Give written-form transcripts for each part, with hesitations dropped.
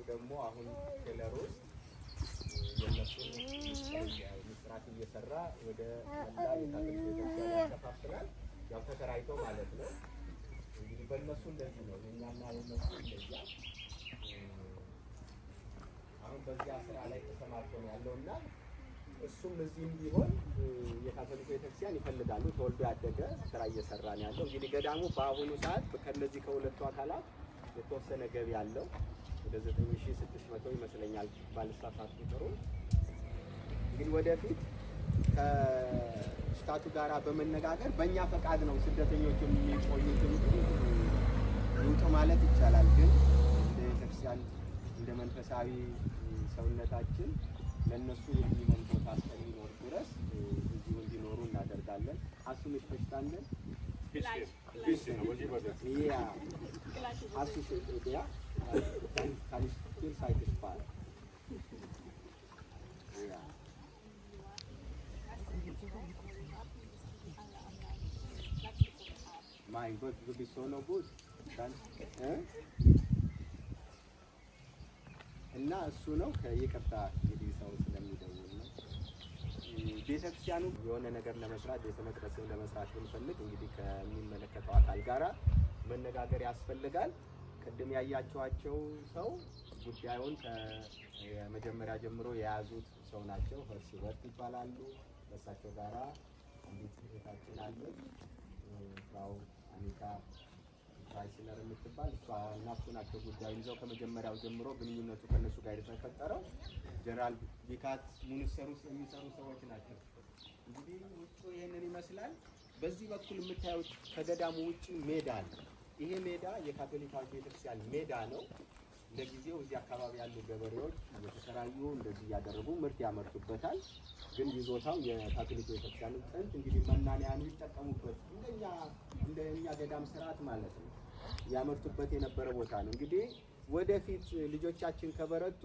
ደግሞ አሁን ቴለር ውስጥ የእነሱን ምስራት እየሰራ ወደ መላ የካቶሊክ ቤተክርስቲያን ያከፋፍላል። ያው ተከራይቶ ማለት ነው። እንግዲህ በእነሱ እንደዚህ ነው፣ የእኛና የእነሱ ይለያል። አሁን በዚያ ስራ ላይ ተሰማርቶ ነው ያለው እና እሱም እዚህም ቢሆን የካቶሊክ ቤተክርስቲያን ይፈልጋሉ። ተወልዶ ያደገ ስራ እየሰራ ነው ያለው። እንግዲህ ገዳሙ በአሁኑ ሰዓት ከነዚህ ከሁለቱ አካላት የተወሰነ ገቢ አለው። ወደ 9600 ይመስለኛል ባልሳሳት ቁጥሩ። እንግዲህ ወደፊት ከ Stadt ኡ ጋራ በመነጋገር በእኛ ፈቃድ ነው ስደተኞች የሚቆዩት እንጂ ይውጡ ማለት ይቻላል። ግን እንደ ቤተክርስቲያን እንደ መንፈሳዊ ሰውነታችን ለእነሱ የሚሆን ቦታ እስከሚኖር ድረስ እዚሁ እንዲኖሩ እናደርጋለን። Hast du mich verstanden? Bisschen, aber lieber das. Ja. Hast du schon, ja? Dann kann ich viel Zeit sparen. Ja. Mein Gott, du bist so noch gut. Dann, äh? እና እሱ ነው። ከይቅርታ እንግዲህ ሰው ስለሚደውል ነው። ቤተክርስቲያኑ የሆነ ነገር ለመስራት፣ ቤተ መቅደስን ለመስራት ብንፈልግ እንግዲህ ከሚመለከተው አካል ጋራ መነጋገር ያስፈልጋል። ቅድም ያያቸዋቸው ሰው ጉዳዩን ከመጀመሪያ ጀምሮ የያዙት ሰው ናቸው። ኸርሲበርት ይባላሉ። ከእሳቸው ጋራ አንዲት እህታችን አለች፣ Frau አኒካ ክራይስለር የምትባል፣ እሷ እና እሱ ናቸው ጉዳዩን ይዘው ከመጀመሪያው ጀምሮ ግንኙነቱ ከእነሱ ጋር የተፈጠረው። Generalvikariat ሙንስተር ውስጥ የሚሰሩ ሰዎች ናቸው። እንግዲህ ውጩ ይህንን ይመስላል። በዚህ በኩል የምታዩት ከገዳሙ ውጭ ሜዳ አለ። ይሄ ሜዳ የካቶሊካዊ ቤተክርስቲያን ሜዳ ነው። ለጊዜው እዚህ አካባቢ ያሉ ገበሬዎች እየተከራዩ እንደዚህ እያደረጉ ምርት ያመርቱበታል። ግን ይዞታው የካቶሊክ ቤተክርስቲያን ነው። ጥንት እንግዲህ መናንያኑ ይጠቀሙበት እንደኛ ገዳም ስርዓት ማለት ነው፣ ያመርቱበት የነበረ ቦታ ነው። እንግዲህ ወደፊት ልጆቻችን ከበረቱ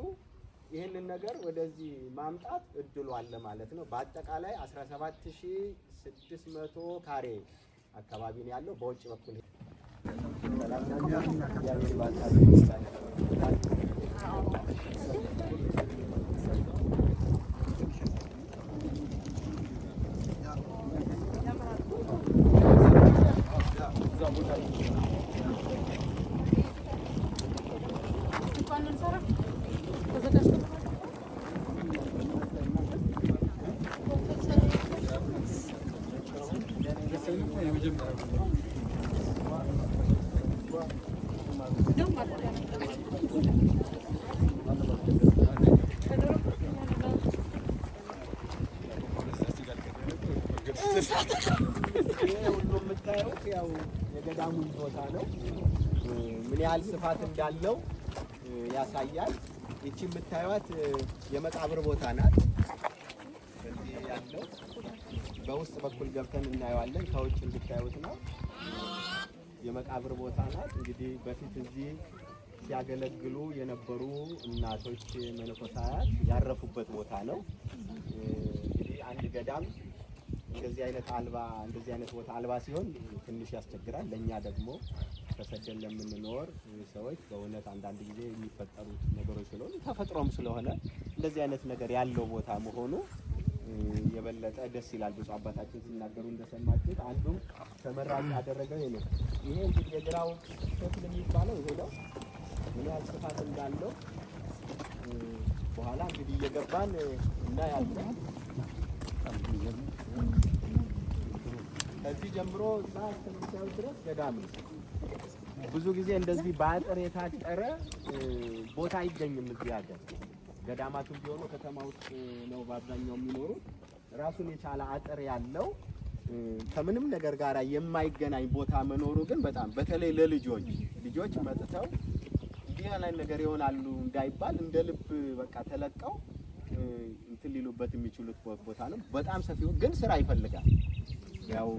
ይህንን ነገር ወደዚህ ማምጣት እድሉ አለ ማለት ነው። በአጠቃላይ 17,600 ካሬ አካባቢ ነው ያለው። በውጭ በኩል ሰላም ናችሁ? እግዚአብሔር ይባርካችሁ። ይሄ ሁሉ የምታዩት ያው የገዳሙ ይዞታ ነው። ምን ያህል ስፋት እንዳለው ያሳያል። ይቺ የምታዩት የመቃብር ቦታ ናት። በዚህ ያለው በውስጥ በኩል ገብተን እናየዋለን። ከውጭ እንድታዩት ነው። የመቃብር ቦታ ናት። እንግዲህ በፊት እዚህ ሲያገለግሉ የነበሩ እናቶች መነኮሳት ያረፉበት ቦታ ነው። እንግዲህ አንድ ገዳም እንደዚህ አይነት ቦታ አልባ ሲሆን ትንሽ ያስቸግራል። ለእኛ ደግሞ ተሰደን ለምንኖር ሰዎች በእውነት አንዳንድ ጊዜ የሚፈጠሩት ነገሮች ስለሆኑ፣ ተፈጥሮም ስለሆነ እንደዚህ አይነት ነገር ያለው ቦታ መሆኑ የበለጠ ደስ ይላል። ብፁዕ አባታችን ሲናገሩ እንደሰማችሁት አንዱም ተመራጭ ያደረገው ይሄ ነው። ይሄ እንግዲህ የግራው ክፍል የሚባለው ይሄ ነው። ምን ያህል ስፋት እንዳለው በኋላ እንግዲህ እየገባን እናያለን። ከዚህ ጀምሮ እዛ እስከምታዩት ድረስ ገዳም ነው። ብዙ ጊዜ እንደዚህ በአጥር የታጠረ ቦታ አይገኝም እዚህ ሀገር። ገዳማቱም ቢሆኑ ከተማ ውስጥ ነው በአብዛኛው የሚኖሩት። ራሱን የቻለ አጥር ያለው ከምንም ነገር ጋር የማይገናኝ ቦታ መኖሩ ግን በጣም በተለይ ለልጆች፣ ልጆች መጥተው እንዲህ አይነት ነገር ይሆናሉ እንዳይባል እንደ ልብ በቃ ተለቀው እንትን ሊሉበት የሚችሉት ቦታ ነው። በጣም ሰፊው ግን ስራ ይፈልጋል። ያው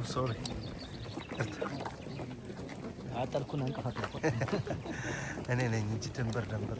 Sorry. ያቃጠልኩን እንቅፋት ነው። እኔ ነኝ እንጂ ድንበር ድንበር።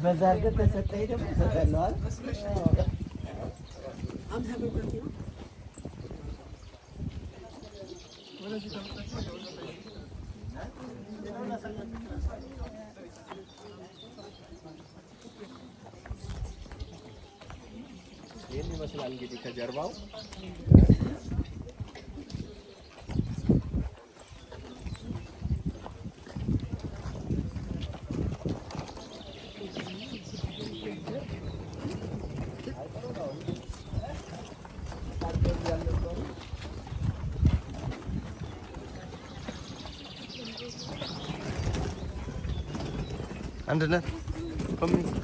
በዛ አድርገህ ተሰጠኝ ደግሞ እሰጥሃለሁ። ይህን ይመስላል እንግዲህ ከጀርባው። አንድነት community።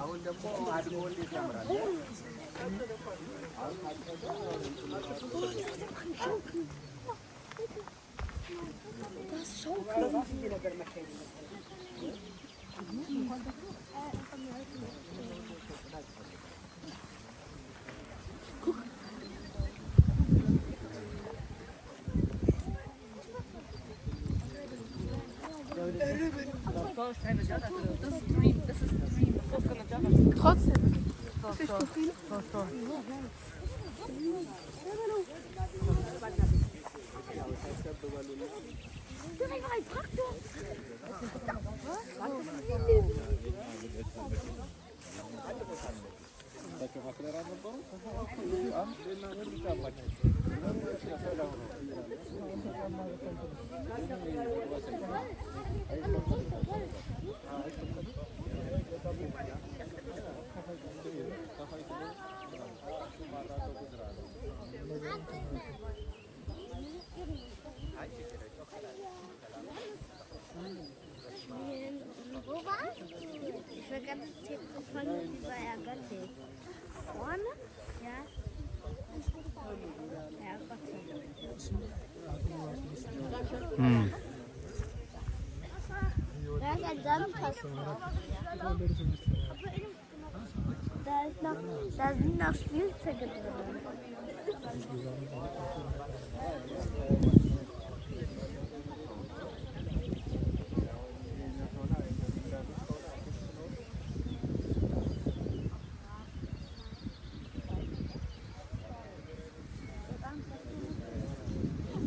አሁን ደግሞ አድጎ እንዴት ያምራል! Wo warst du? Ich war ganz gefangen über Ergotte. Vorne? Ja. Ergotte. Da ist ein Sandkasten. Da sind noch Spielzeuge drin.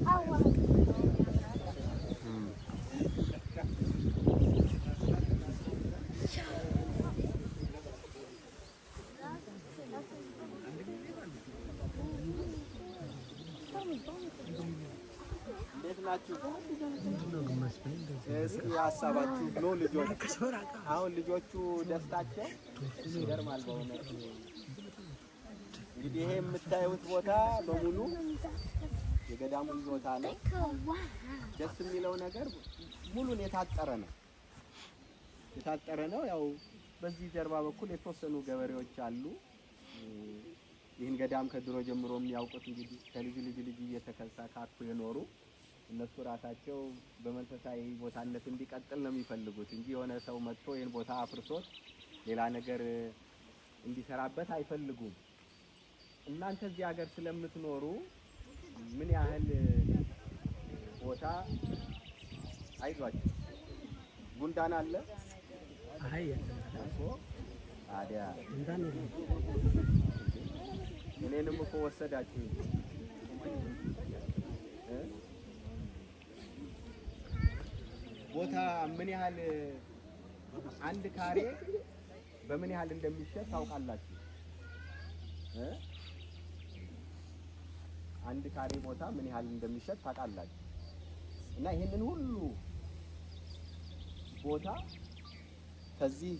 Aua. ናችሁ? እስኪ ሀሳባችሁ ኖ ልጆች፣ አሁን ልጆቹ ደስታቸው ይገርማል በእውነት። እንግዲህ ይሄ የምታዩት ቦታ በሙሉ የገዳሙ ይዞታ ነው። ደስ የሚለው ነገር ሙሉን የታጠረ ነው፣ የታጠረ ነው። ያው በዚህ ጀርባ በኩል የተወሰኑ ገበሬዎች አሉ። ይህን ገዳም ከድሮ ጀምሮ የሚያውቁት እንግዲህ ከልጅ ልጅ ልጅ እየተከሳካኩ የኖሩ እነሱ ራሳቸው በመንፈሳዊ ቦታነት እንዲቀጥል ነው የሚፈልጉት እንጂ የሆነ ሰው መጥቶ ይህን ቦታ አፍርሶት ሌላ ነገር እንዲሰራበት አይፈልጉም። እናንተ እዚህ ሀገር ስለምትኖሩ ምን ያህል ቦታ አይዟችሁ፣ ጉንዳን አለ? አይ እኮ ታዲያ ጉንዳን የለም። እኔንም እኮ ወሰዳችሁ። እ? ቦታ ምን ያህል አንድ ካሬ በምን ያህል እንደሚሸጥ ታውቃላችሁ? እ? አንድ ካሬ ቦታ ምን ያህል እንደሚሸጥ ታውቃላችሁ? እና ይህንን ሁሉ ቦታ ከዚህ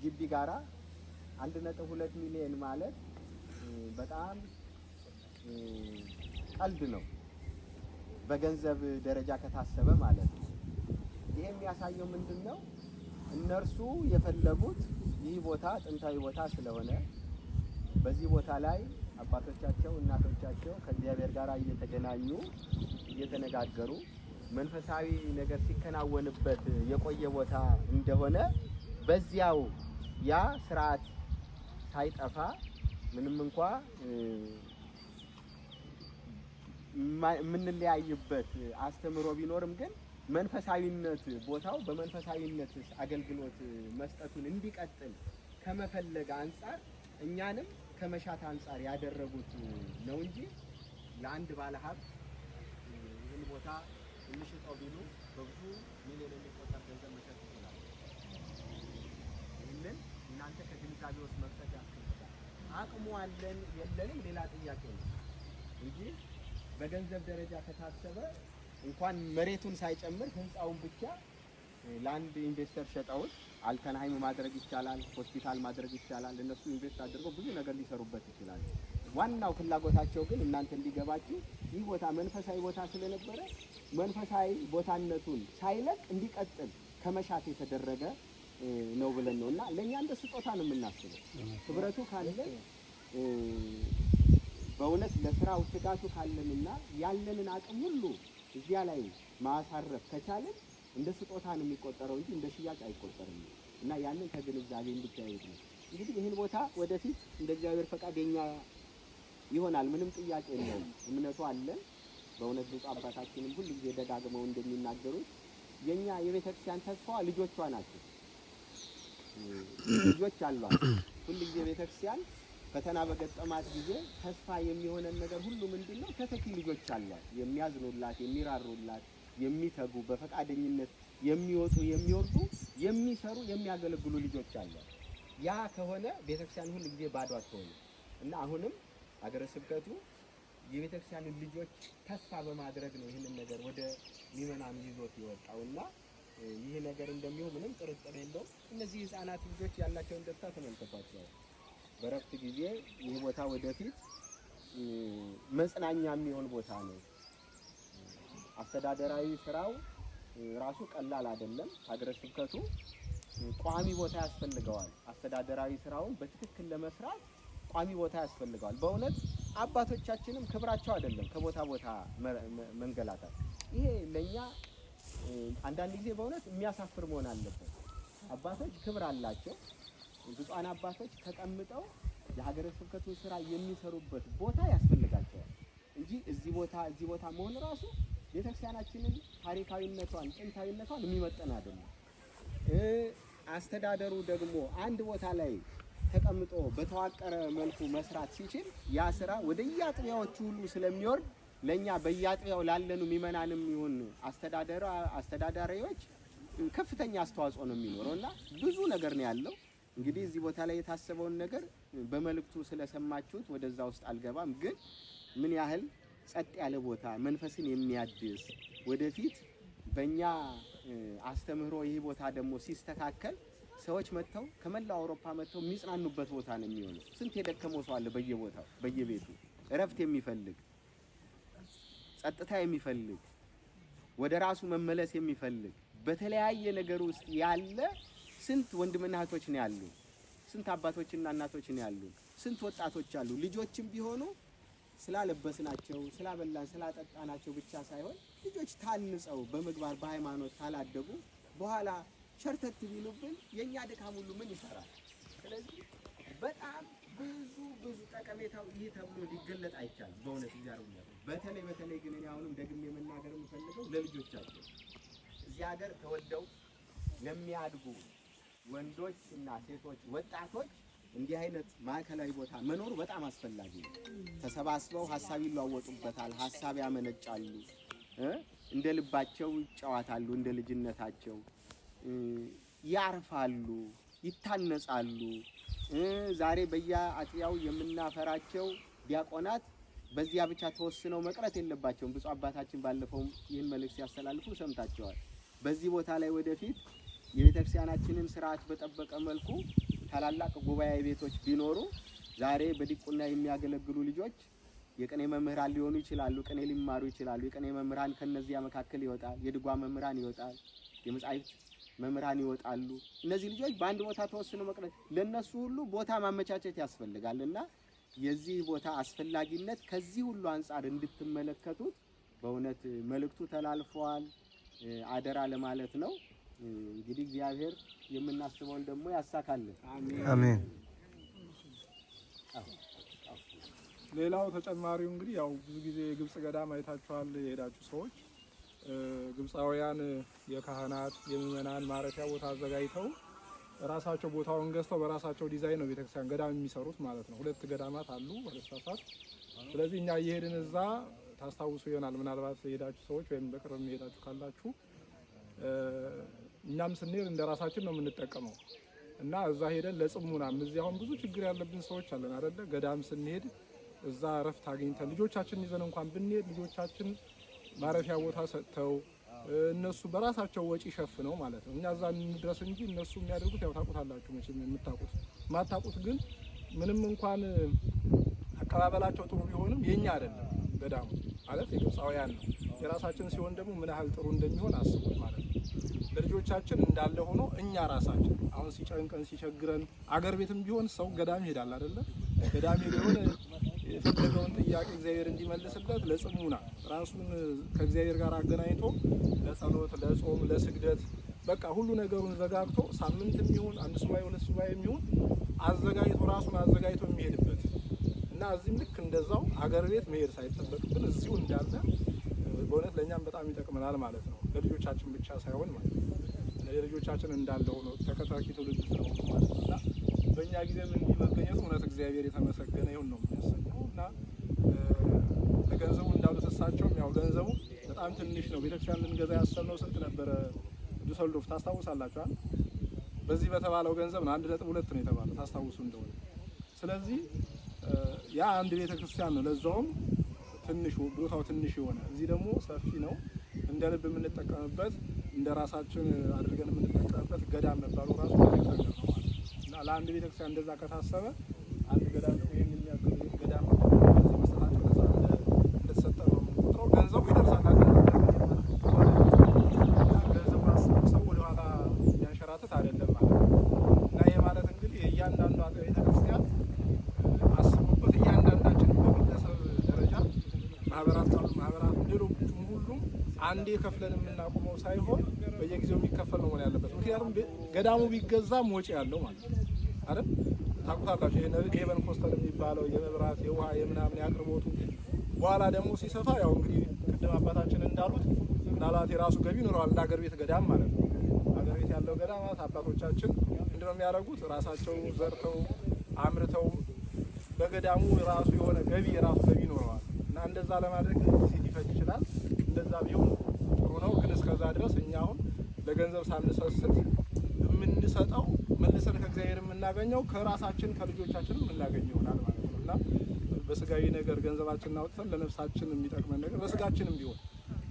ግቢ ጋራ 1.2 ሚሊዮን ማለት በጣም ቀልድ ነው፣ በገንዘብ ደረጃ ከታሰበ ማለት ነው። ይሄ የሚያሳየው ምንድን ነው? እነርሱ የፈለጉት ይህ ቦታ ጥንታዊ ቦታ ስለሆነ በዚህ ቦታ ላይ አባቶቻቸው እናቶቻቸው ከእግዚአብሔር ጋር እየተገናኙ እየተነጋገሩ መንፈሳዊ ነገር ሲከናወንበት የቆየ ቦታ እንደሆነ በዚያው ያ ስርዓት ሳይጠፋ ምንም እንኳ የምንለያይበት አስተምህሮ ቢኖርም ግን መንፈሳዊነት ቦታው በመንፈሳዊነት አገልግሎት መስጠቱን እንዲቀጥል ከመፈለግ አንጻር፣ እኛንም ከመሻት አንጻር ያደረጉት ነው እንጂ ለአንድ ባለሀብት ይህን ቦታ እንሽጠው ቢሉ በብዙ ሚሊዮን የሚቆጠር ገንዘብ መሸጥ ይችላል። ይህንን እናንተ ከግንዛቤ ውስጥ መክተት ያስፈልጋል። አቅሙ አለን የለንም ሌላ ጥያቄ ነው እንጂ በገንዘብ ደረጃ ከታሰበ እንኳን መሬቱን ሳይጨምር ህንፃውን ብቻ ለአንድ investor ሸጠውት Altenheim ማድረግ ይቻላል፣ ሆስፒታል ማድረግ ይቻላል። እነሱ invest አድርገው ብዙ ነገር ሊሰሩበት ይችላል። ዋናው ፍላጎታቸው ግን እናንተ እንዲገባችሁ ይህ ቦታ መንፈሳዊ ቦታ ስለነበረ መንፈሳዊ ቦታነቱን ሳይለቅ እንዲቀጥል ከመሻት የተደረገ ነው ብለን ነው እና ለእኛ እንደ ስጦታ ነው የምናስበው። ህብረቱ ካለን፣ በእውነት ለስራው ትጋቱ ካለንና ያለንን አቅም ሁሉ እዚያ ላይ ማሳረፍ ከቻልን እንደ ስጦታ ነው የሚቆጠረው እንጂ እንደ ሽያጭ አይቆጠርም። እና ያንን ከግንዛቤ እንድታዩት ነው። እንግዲህ ይህን ቦታ ወደፊት እንደ እግዚአብሔር ፈቃድ የኛ ይሆናል። ምንም ጥያቄ የለውም። እምነቱ አለን። በእውነት ብፁዕ አባታችንም ሁሉ ጊዜ ደጋግመው እንደሚናገሩት የኛ የቤተ ክርስቲያን ተስፋዋ ልጆቿ ናቸው። ልጆች አሏት። ሁሉ ጊዜ ቤተ ክርስቲያን ፈተና በገጠማት ጊዜ ተስፋ የሚሆነን ነገር ሁሉ ምንድን ነው? ተተኪ ልጆች አሏት። የሚያዝኑላት፣ የሚራሩላት፣ የሚተጉ፣ በፈቃደኝነት የሚወጡ፣ የሚወርዱ፣ የሚሰሩ፣ የሚያገለግሉ ልጆች አሏት። ያ ከሆነ ቤተክርስቲያን ሁል ጊዜ ባዶ አትሆንም እና አሁንም ሀገረ ስብከቱ የቤተክርስቲያንን ልጆች ተስፋ በማድረግ ነው ይህንን ነገር ወደ ምዕመናን ይዞት የወጣውና ይህ ነገር እንደሚሆን ምንም ጥርጥር የለውም። እነዚህ ህፃናት ልጆች ያላቸውን ደስታ ተመልከቷቸው። በረፍት ጊዜ ይህ ቦታ ወደፊት መጽናኛ የሚሆን ቦታ ነው። አስተዳደራዊ ስራው ራሱ ቀላል አይደለም። ሀገረ ስብከቱ ቋሚ ቦታ ያስፈልገዋል። አስተዳደራዊ ስራውን በትክክል ለመስራት ቋሚ ቦታ ያስፈልገዋል። በእውነት አባቶቻችንም ክብራቸው አይደለም ከቦታ ቦታ መንገላታት። ይሄ ለእኛ አንዳንድ ጊዜ በእውነት የሚያሳፍር መሆን አለበት። አባቶች ክብር አላቸው። ብፁዓን አባቶች ተቀምጠው የሀገረ ስብከቱን ስራ የሚሰሩበት ቦታ ያስፈልጋቸዋል እንጂ እዚህ ቦታ እዚህ ቦታ መሆን ራሱ ቤተክርስቲያናችንን ታሪካዊነቷን ጥንታዊነቷን የሚመጥን አይደለም። አስተዳደሩ ደግሞ አንድ ቦታ ላይ ተቀምጦ በተዋቀረ መልኩ መስራት ሲችል ያ ስራ ወደ የአጥቢያዎቹ ሁሉ ስለሚወርድ ለእኛ በየአጥቢያው ላለኑ ምዕመናንም ይሁን አስተዳዳሪዎች ከፍተኛ አስተዋጽኦ ነው የሚኖረው እና ብዙ ነገር ነው ያለው። እንግዲህ እዚህ ቦታ ላይ የታሰበውን ነገር በመልእክቱ ስለሰማችሁት ወደዛ ውስጥ አልገባም። ግን ምን ያህል ጸጥ ያለ ቦታ፣ መንፈስን የሚያድስ፣ ወደፊት በእኛ አስተምህሮ ይህ ቦታ ደግሞ ሲስተካከል ሰዎች መጥተው፣ ከመላው አውሮፓ መጥተው የሚጽናኑበት ቦታ ነው የሚሆነው። ስንት የደከመው ሰው አለ በየቦታው በየቤቱ እረፍት የሚፈልግ፣ ጸጥታ የሚፈልግ፣ ወደ ራሱ መመለስ የሚፈልግ፣ በተለያየ ነገር ውስጥ ያለ ስንት ወንድምና እህቶች ነው ያሉ፣ ስንት አባቶችና እናቶች ነው ያሉ፣ ስንት ወጣቶች አሉ። ልጆችም ቢሆኑ ስላለበስናቸው፣ ስላበላን፣ ስላጠጣናቸው ብቻ ሳይሆን ልጆች ታንጸው በምግባር በሃይማኖት ካላደጉ በኋላ ሸርተት ቢሉብን የእኛ ድካም ሁሉ ምን ይሰራል? ስለዚህ በጣም ብዙ ብዙ ጠቀሜታው ይህ ተብሎ ሊገለጥ አይቻልም። በእውነት እግዚአብሔር ይመስገን። በተለይ በተለይ ግን እኔ አሁንም ደግሜ መናገር የምፈልገው ለልጆቻቸው፣ እዚህ ሀገር ተወልደው ለሚያድጉ ወንዶች እና ሴቶች ወጣቶች እንዲህ አይነት ማዕከላዊ ቦታ መኖሩ በጣም አስፈላጊ ነው። ተሰባስበው ሀሳብ ይለዋወጡበታል፣ ሀሳብ ያመነጫሉ፣ እንደ ልባቸው ይጫወታሉ፣ እንደ ልጅነታቸው ያርፋሉ፣ ይታነጻሉ። ዛሬ በየአጥቢያው የምናፈራቸው ዲያቆናት በዚያ ብቻ ተወስነው መቅረት የለባቸውም። ብፁዕ አባታችን ባለፈውም ይህን መልእክት ሲያስተላልፉ ሰምታቸዋል። በዚህ ቦታ ላይ ወደፊት የቤተክርስቲያናችንን ስርዓት በጠበቀ መልኩ ታላላቅ ጉባኤ ቤቶች ቢኖሩ ዛሬ በዲቁና የሚያገለግሉ ልጆች የቅኔ መምህራን ሊሆኑ ይችላሉ። ቅኔ ሊማሩ ይችላሉ። የቅኔ መምህራን ከነዚያ መካከል ይወጣል። የድጓ መምህራን ይወጣል። የመጻሕፍት መምህራን ይወጣሉ። እነዚህ ልጆች በአንድ ቦታ ተወስኖ መቅረት፣ ለነሱ ሁሉ ቦታ ማመቻቸት ያስፈልጋል እና የዚህ ቦታ አስፈላጊነት ከዚህ ሁሉ አንጻር እንድትመለከቱት በእውነት መልእክቱ ተላልፈዋል። አደራ ለማለት ነው። እንግዲህ እግዚአብሔር የምናስበውን ደግሞ ያሳካልን። አሜን። ሌላው ተጨማሪው እንግዲህ ያው ብዙ ጊዜ የግብጽ ገዳም አይታችኋል የሄዳችሁ ሰዎች። ግብፃውያን የካህናት የምእመናን ማረፊያ ቦታ አዘጋጅተው ራሳቸው ቦታውን ገዝተው በራሳቸው ዲዛይን ነው ቤተክርስቲያን ገዳም የሚሰሩት ማለት ነው። ሁለት ገዳማት አሉ ባለስሳሳት። ስለዚህ እኛ እየሄድን እዛ ታስታውሱ ይሆናል ምናልባት የሄዳችሁ ሰዎች ወይም በቅርብ የሄዳችሁ ካላችሁ፣ እኛም ስንሄድ እንደ ራሳችን ነው የምንጠቀመው እና እዛ ሄደን ለጽሙናም እዚህ አሁን ብዙ ችግር ያለብን ሰዎች አለን አይደለ? ገዳም ስንሄድ እዛ እረፍት አግኝተን ልጆቻችንን ይዘን እንኳን ብንሄድ ልጆቻችን ማረፊያ ቦታ ሰጥተው እነሱ በራሳቸው ወጪ ሸፍነው ማለት ነው። እኛ እዛ እንድረስ እንጂ እነሱ የሚያደርጉት ያው ታውቁታላችሁ መቼም የምታውቁት፣ ማታውቁት ግን ምንም እንኳን አቀባበላቸው ጥሩ ቢሆንም የኛ አይደለም ገዳሙ ማለት፣ የግብፃውያን ነው። የራሳችን ሲሆን ደግሞ ምን ያህል ጥሩ እንደሚሆን አስቡት ማለት ነው። ለልጆቻችን እንዳለ ሆኖ እኛ ራሳችን አሁን ሲጨንቀን ሲቸግረን አገር ቤትም ቢሆን ሰው ገዳም ይሄዳል አይደለ? ገዳም ሄዶ የሆነ የፈለገውን ጥያቄ እግዚአብሔር እንዲመልስለት ለጽሙና ራሱን ከእግዚአብሔር ጋር አገናኝቶ ለጸሎት፣ ለጾም፣ ለስግደት በቃ ሁሉ ነገሩን ዘጋግቶ ሳምንትም ይሁን አንድ ሱባኤ ሁለት ሱባኤ የሚሆን አዘጋጅቶ ራሱን አዘጋጅቶ የሚሄድበት እና እዚህም ልክ እንደዛው አገር ቤት መሄድ ሳይጠበቅብን እዚሁ እንዳለ በእውነት ለእኛም በጣም ይጠቅመናል ማለት ነው። ለልጆቻችን ብቻ ሳይሆን ማለት ነው። ለልጆቻችን እንዳለ ሆኖ ተከታታይ ትውልድ ስለሆኑ ማለት ነው እና በእኛ ጊዜም እንዲህ መገኘቱ እውነት እግዚአብሔር የተመሰገነ ይሁን ነው የሚያሰኘው እና ለገንዘቡ እንዳሉት እሳቸውም ያው ገንዘቡ በጣም ትንሽ ነው። ቤተክርስቲያን ልንገዛ ያሰብነው ስንት ነበረ? ዱሰልዶፍ ታስታውሳላችኋል? በዚህ በተባለው ገንዘብ ነው፣ 1.2 ነው የተባለው ታስታውሱ እንደሆነ። ስለዚህ ያ አንድ ቤተክርስቲያን ነው፣ ለዛውም ትንሽ ቦታው ትንሽ የሆነ። እዚህ ደግሞ ሰፊ ነው። እንደ ልብ የምንጠቀምበት፣ እንደ ራሳችን አድርገን የምንጠቀምበት ገዳም መባሉ ራሱ ትልቅ ነገር ነው ማለት ነው እና ለአንድ ቤተክርስቲያን እንደዛ ከታሰበ አንድ ገዳም ደግሞ ይህን የሚያክል ገዳም በዚህ መስጠታቸው ነፃ እንደተሰጠ ነው የምንቆጥረው። ገንዘቡ ይደርሳል። ገንዘቡ አስቦ ሰው ወደኋላ የሚያንሸራትት አይደለም ማለት ነው እና ይህ ማለት እንግዲህ የእያንዳንዱ ቤተክርስቲያን አስቡበት፣ እያንዳንዳችን በግለሰብ ደረጃ ማህበራት ካሉ ማህበራት፣ ሌሎቹም ሁሉም አንዴ ከፍለን የምናቆመው ሳይሆን በየጊዜው የሚከፈል ነው መሆን ያለበት። ምክንያቱም ገዳሙ ቢገዛም ወጪ ያለው ማለት ነው አይደል? ታውቁታላችሁ። ይሄ Nebenkosten የሚባለው የመብራት፣ የውሃ፣ የምናምን የአቅርቦቱ በኋላ ደግሞ ሲሰፋ ያው እንግዲህ ቅድም አባታችን እንዳሉት ምናልባት የራሱ ገቢ ይኖረዋል እንደ ሀገር ቤት ገዳም ማለት ነው። ሀገር ቤት ያለው ገዳማት አባቶቻችን ምንድነው የሚያደርጉት? ራሳቸው ዘርተው አምርተው በገዳሙ ራሱ የሆነ ገቢ የራሱ ገቢ ይኖረዋል እና እንደዛ ለማድረግ ጊዜ ሊፈጅ ይችላል። እንደዛ ቢሆን ጥሩ ነው። ግን እስከዛ ድረስ እኛ አሁን ለገንዘብ ሳንሰስት የምንሰጠው መልሰን ከእግዚአብሔር የምናገኘው ከራሳችን ከልጆቻችን የምናገኘው ይሆናል ማለት ነው። እና በስጋዊ ነገር ገንዘባችንን አውጥተን ለነፍሳችን የሚጠቅመን ነገር በስጋችንም ቢሆን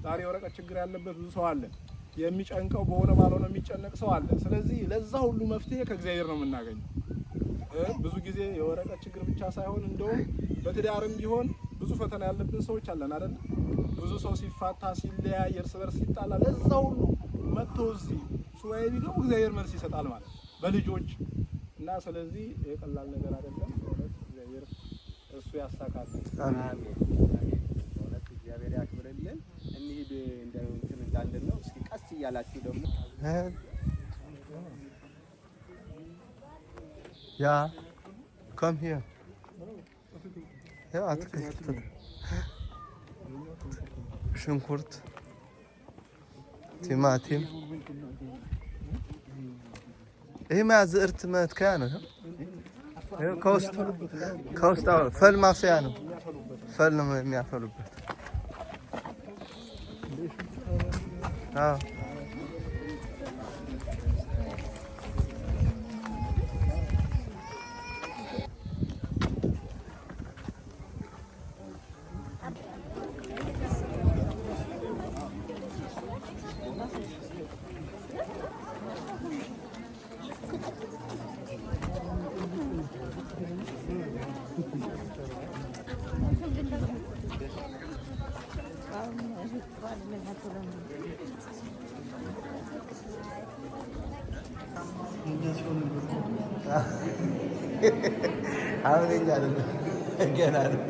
ዛሬ የወረቀት ችግር ያለበት ብዙ ሰው አለ። የሚጨንቀው በሆነ ባልሆነ የሚጨነቅ ሰው አለ። ስለዚህ ለዛ ሁሉ መፍትሄ ከእግዚአብሔር ነው የምናገኘው። ብዙ ጊዜ የወረቀት ችግር ብቻ ሳይሆን እንደውም በትዳርም ቢሆን ብዙ ፈተና ያለብን ሰዎች አለን አይደል? ብዙ ሰው ሲፋታ፣ ሲለያይ፣ እርስ በርስ ሲጣላ ለዛ ሁሉ መጥቶ እዚህ ሱባኤ ቢገቡ እግዚአብሔር መልስ ይሰጣል ማለት ነው በልጆች እና ስለዚህ የቀላል ነገር አይደለም። በእውነት እግዚአብሔር እሱ ያሳካል። አሜን። በእውነት እግዚአብሔር ያክብርልን። እንሂድ እንደ እንትን እንዳንል ነው። እስኪ ቀስ እያላችሁ ደግሞ Ja, komm hier. ያው አትክልት፣ ሽንኩርት፣ ቲማቲም ይሄ አዝዕርት መትከያ ነው። ይኸው ከውስጥ ፈል ማፍሰያ ነው። ፈል ነው የሚያፈሉበት። አዎ። አሁን የኛ አይደለም፣ ገና ነው።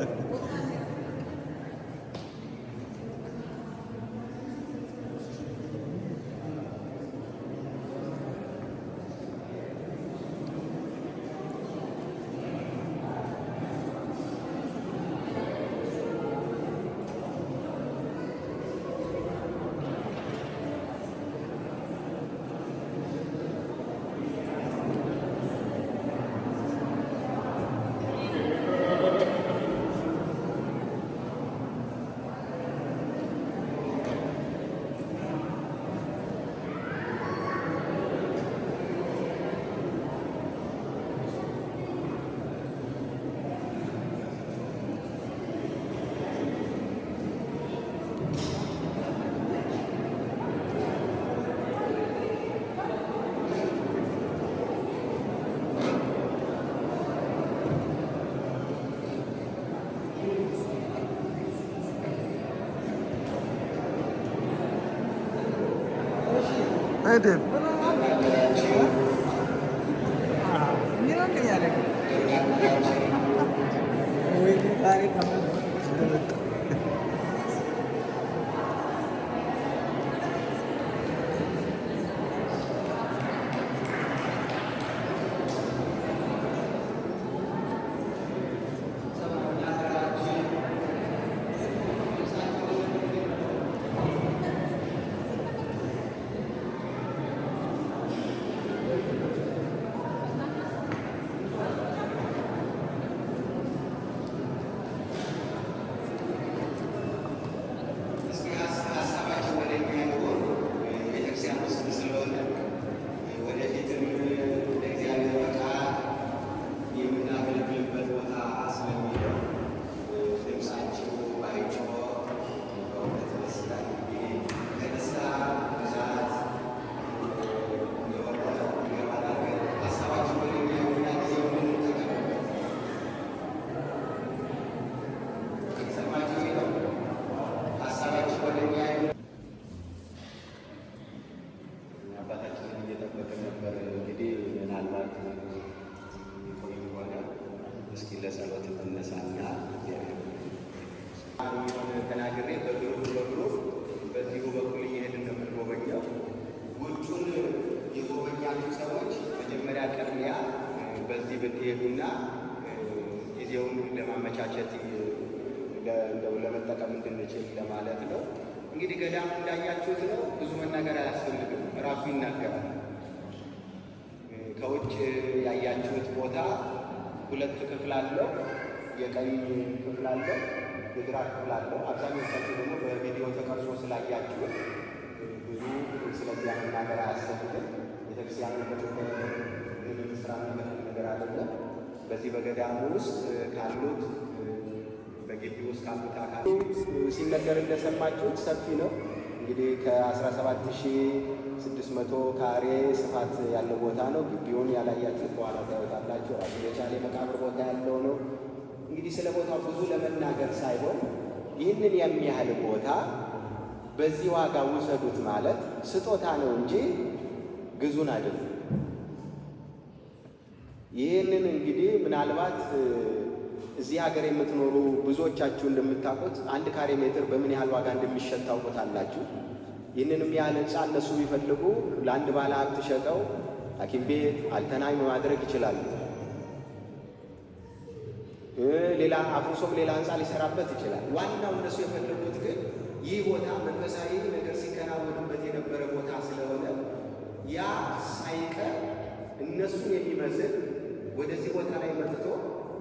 አይደል? ሀሳባችን ወደ እኛ ይሁን። ቤተክርስቲያን ውስጥ ስለሆነ ወደፊትም ለእግዚአብሔር በቃል የምናገለግልበት ቦታ ስለሚሆን ድምፃችሁ ባይጮህ በእውነት ደስ ይላል። እንግዲህ ከንስሐ ብዛት እንደሆነ ይገባናል። ግን ሀሳባችን ወደ እኛ ይሁንና ጊዜውን እንጠቀምበት። ሰማችሁ ነው። ሀሳባችን ወደ እኛ ይሁን። አባታችንን እየጠበቅን ነበር። እንግዲህ ምናልባት የቆዩ ከሆነ እስኪ ለጸሎት እንነሳና እግዚአብሔር የሚሆን ተናግሬ በ group በ group በዚሁ በኩል እየሄድን ነው የምንጎበኘው። ውጩን የጎበኛችሁ ሰዎች መጀመሪያ ቅድሚያ በዚህ ብትሄዱና ጊዜውን ለማመቻቸት እንደው ለመጠቀም እንድንችል ለማለት ነው። እንግዲህ ገዳሙ እንዳያችሁት ነው። ብዙ መናገር አያስፈልግም፣ ራሱ ይናገራል። ከውጭ ያያችሁት ቦታ ሁለት ክፍል አለው። የቀኝ ክፍል አለው፣ የግራ ክፍል አለው። አብዛኞቻችሁ ደግሞ በቪዲዮ ተቀርጾ ስላያችሁት ብዙ ስለዚያ መናገር አያስፈልግም። ቤተክርስቲያኑ ምንም ስራ የሚፈቅድ ነገር አይደለም። በዚህ በገዳሙ ውስጥ ካሉት፣ በግቢ ውስጥ ካሉት አካል ሲነገር እንደሰማችሁት ሰፊ ነው። እንግዲህ ከ17,600 ካሬ ስፋት ያለው ቦታ ነው። ግቢውን ያላያችሁት በኋላ ታዩታላችሁ። ራሱን የቻለ የመቃብር ቦታ ያለው ነው። እንግዲህ ስለ ቦታው ብዙ ለመናገር ሳይሆን ይህንን የሚያህል ቦታ በዚህ ዋጋ ውሰዱት ማለት ስጦታ ነው እንጂ ግዙን አይደለም። ይህንን እንግዲህ ምናልባት እዚህ ሀገር የምትኖሩ ብዙዎቻችሁ እንደምታውቁት 1 ካሬ ሜትር በምን ያህል ዋጋ እንደሚሸጥ ታውቁታላችሁ። ይህንንም ያህል ሕንፃ እነሱ ቢፈልጉ ለአንድ ባለ ሀብት ሸጠው ሐኪም ቤት Altenheim ማድረግ ይችላሉ። ሌላ አፍርሶም ሌላ ሕንፃ ሊሰራበት ይችላል። ዋናው እነሱ የፈለጉት ግን ይህ ቦታ መንፈሳዊ ነገር ሲከናወንበት የነበረ ቦታ ስለሆነ ያ ሳይቀር እነሱን የሚመስል ወደዚህ ቦታ ላይ መጥቶ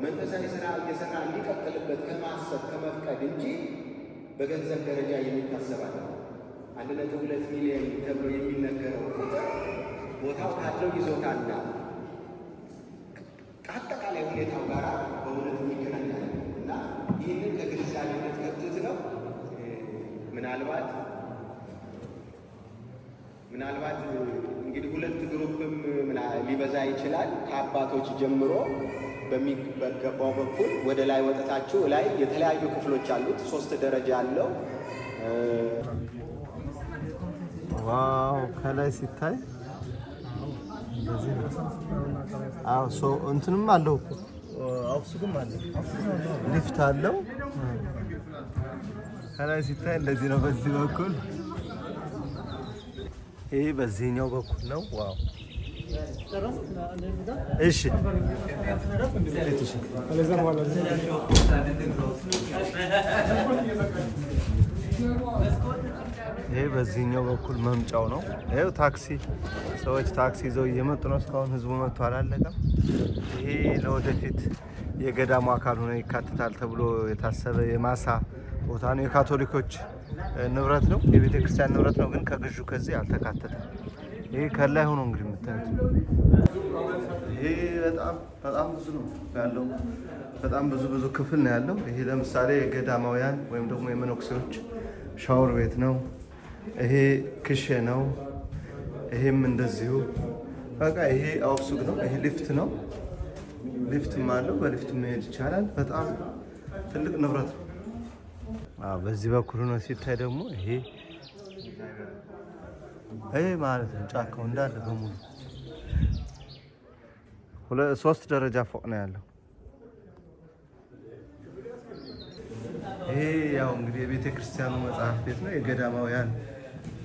መንፈሳዊ ስራ እየሰራ እንዲቀጥልበት ከማሰብ ከመፍቀድ እንጂ በገንዘብ ደረጃ የሚታሰብ አይደለም። 1.2 ሚሊዮን ተብሎ የሚነገረው ቁጥር ቦታው ካለው ይዞታና ከአጠቃላይ ሁኔታው ጋር በእውነት የሚገናኝ አይደለም እና ይህንን ከግንዛቤ እንድትከቱት ነው። ምናልባት እንግዲህ ሁለት group ም ሊበዛ ይችላል። ከአባቶች ጀምሮ በሚገባው በኩል ወደ ላይ ወጥታችሁ ላይ የተለያዩ ክፍሎች አሉት። ሶስት ደረጃ አለው። Wow፣ ከላይ ሲታይ እንደዚህ ነው። አዎ፣ so እንትንም አለው እኮ፣ Aufzug ም አለ፣ ሊፍት አለው። ከላይ ሲታይ እንደዚህ ነው። በዚህ በኩል፣ ይሄ በዚህኛው በኩል ነው። Wow፣ እሺ እሺ። ከዛ በኋላ ይሄ በዚህኛው በኩል መምጫው ነው። ይሄው ታክሲ፣ ሰዎች ታክሲ ይዘው እየመጡ ነው። እስካሁን ህዝቡ መጥቶ አላለቀም። ይሄ ለወደፊት የገዳሙ አካል ሆኖ ይካተታል ተብሎ የታሰበ የማሳ ቦታ ነው። የካቶሊኮች ንብረት ነው፣ የቤተ ክርስቲያን ንብረት ነው። ግን ከግዡ ከዚህ አልተካተተም። ይሄ ከላይ ሆኖ እንግዲህ የምታዩት ይሄ በጣም በጣም ብዙ ነው ያለው። በጣም ብዙ ብዙ ክፍል ነው ያለው። ይሄ ለምሳሌ የገዳማውያን ወይም ደግሞ የመነኩሴዎች ሻወር ቤት ነው። ይሄ Küche ነው። ይሄም እንደዚሁ በቃ ይሄ Aufzug ነው። ይሄ ሊፍት ነው። ሊፍትም አለው። በሊፍት መሄድ ይቻላል። በጣም ትልቅ ንብረት ነው። አዎ፣ በዚህ በኩል ሆኖ ሲታይ ደግሞ ይሄ ማለት ነው ጫካው እንዳለ በሙሉ ሶስት ደረጃ ፎቅ ነው ያለው። ይሄ ያው እንግዲህ የቤተ ክርስቲያኑ መጽሐፍ ቤት ነው። የገዳማውያን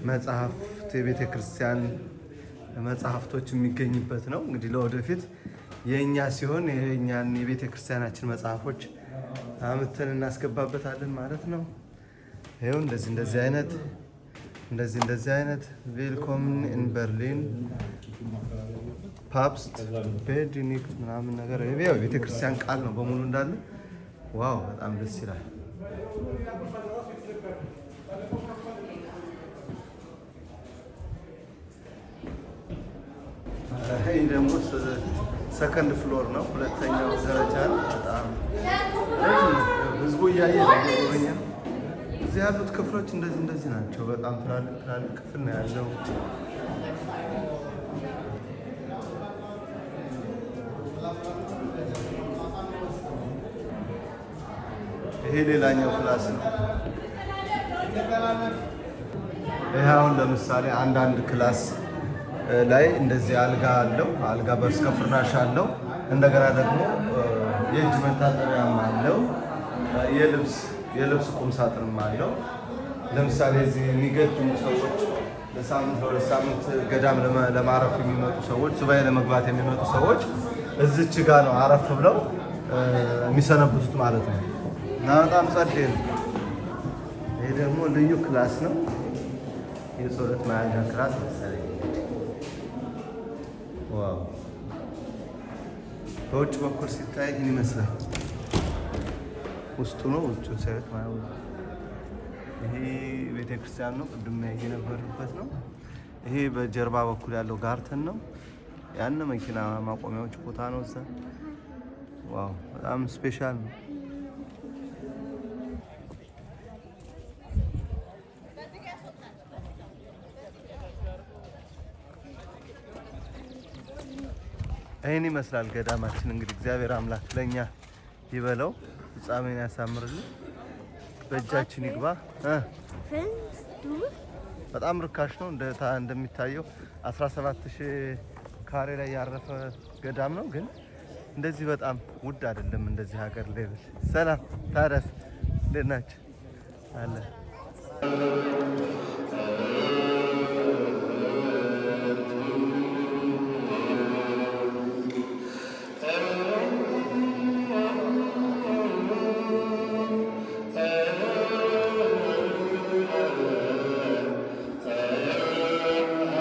መጽሐፍት፣ የቤተ ክርስቲያን መጽሐፍቶች የሚገኝበት ነው። እንግዲህ ለወደፊት የእኛ ሲሆን የእኛን የቤተ ክርስቲያናችን መጽሐፎች አምጥተን እናስገባበታለን ማለት ነው። ይኸው እንደዚህ እንደዚህ አይነት "Willkommen in Berlin Papst Benedikt" ምናምን ነገር ያው የቤተ ክርስቲያን ቃል ነው በሙሉ እንዳለ። Wow፣ በጣም ደስ ይላል። ይህ ደግሞ second floor ነው፣ ሁለተኛው ደረጃ ነው። በጣም ረጅም ነው። ህዝቡ እያየ ነው፣ እየጎበኘ ነው። እዚህ ያሉት ክፍሎች እንደዚህ እንደዚህ ናቸው። በጣም ትላልቅ ትላልቅ ክፍል ነው ያለው። ይሄ ሌላኛው class ነው። ይሄ አሁን ለምሳሌ አንዳንድ class ላይ እንደዚህ አልጋ አለው። አልጋ በስከ ፍራሽ አለው። እንደገና ደግሞ የእጅ መታጠቢያም አለው። የልብስ ቁም ሳጥንም አለው። ለምሳሌ እዚህ የሚገድሙ ሰዎች፣ ለሳምንት ለ2 ሳምንት ገዳም ለማረፍ የሚመጡ ሰዎች፣ ሱባኤ ለመግባት የሚመጡ ሰዎች እዚች ጋ ነው አረፍ ብለው የሚሰነብቱት ማለት ነው። እና በጣም ጸዴ ነው። ይሄ ደግሞ ልዩ class ነው። የጸሎት መያዣ class መሰለኝ። Wow! በውጭ በኩል ሲታይ ይህን ይመስላል። ውስጡ ነው፣ ውጭ ሳይት ማለት ነው። ይሄ ቤተክርስቲያን ነው፣ ቅድም የነበርበት ነው። ይሄ በጀርባ በኩል ያለው Garten ነው። ያን መኪና ማቆሚያዎች ቦታ ነው እዛ። Wow፣ በጣም special ነው። ይህን ይመስላል ገዳማችን። እንግዲህ እግዚአብሔር አምላክ ለእኛ ይበለው፣ ፍጻሜን ያሳምርልን፣ በእጃችን ይግባ። Findest du? በጣም ርካሽ ነው። እንደሚታየው 17,000 ካሬ ላይ ያረፈ ገዳም ነው፣ ግን እንደዚህ በጣም ውድ አይደለም። እንደዚህ ሀገር level። ሰላም ታዲያስ፣ እንዴት ናችሁ? አለ።